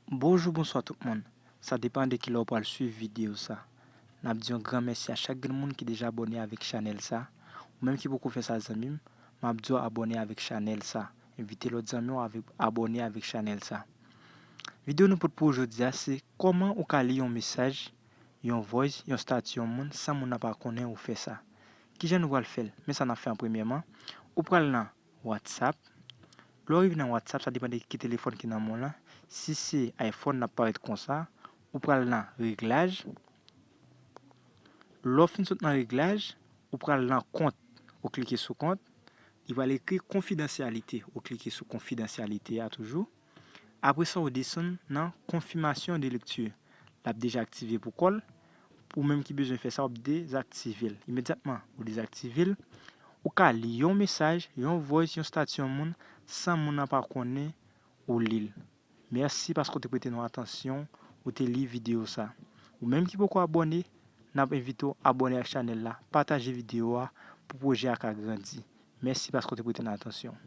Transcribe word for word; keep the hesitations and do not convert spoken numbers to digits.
Bonjou, bonswa tout moun. Sa depann de ki lè w pral swiv videyo sa. N ap di yon gran mèsi a chak grenn moun ki deja abòne avèk chanèl sa. Ou menm ki poko fè sa, zanmi m, m ap di w abòne avèk chanèl sa. Envite lòt zanmi w avèk, abòne avèk chanèl sa. Videyo nou pote pou ou jodi a, se kòman ou ka li yon mesaj, yon voice, yon stati yon moun san moun nan pa konnen ou fè sa. Kijan nou pral fè l? Men sa n ap fè an premyèman. Ou pral nan WhatsApp. Lè w rive nan WhatsApp, sa depann de ki telefòn ki nan men w lan. Si se iPhone, l ap parèt konsa. Ou pral nan reglaj. Lè w fin sot nan reglaj, ou pral nan kont. Ou klike sou kont. Li pral ekri konfidansyalite. Ou klike sou konfidansyalite a toujou. Apre sa, ou desann nan konfimasyon de lekti. L ap deja aktive pou kò l. Ou menm ki bezwen fè sa, w ap dezaktive l. Imedyatman ou dezaktive l, ou ka li yon mesaj, yon voice, yon stati yon moun san moun nan pa konnen ou li l. Mèsi paske w te prete nou atansyon, ou te li videyo sa. Ou menm ki poko abòne, n ap envite w abòne ak chanèl la, pataje videyo a pou pwojè a ka grandi. Mèsi paske w te prete nou atansyon.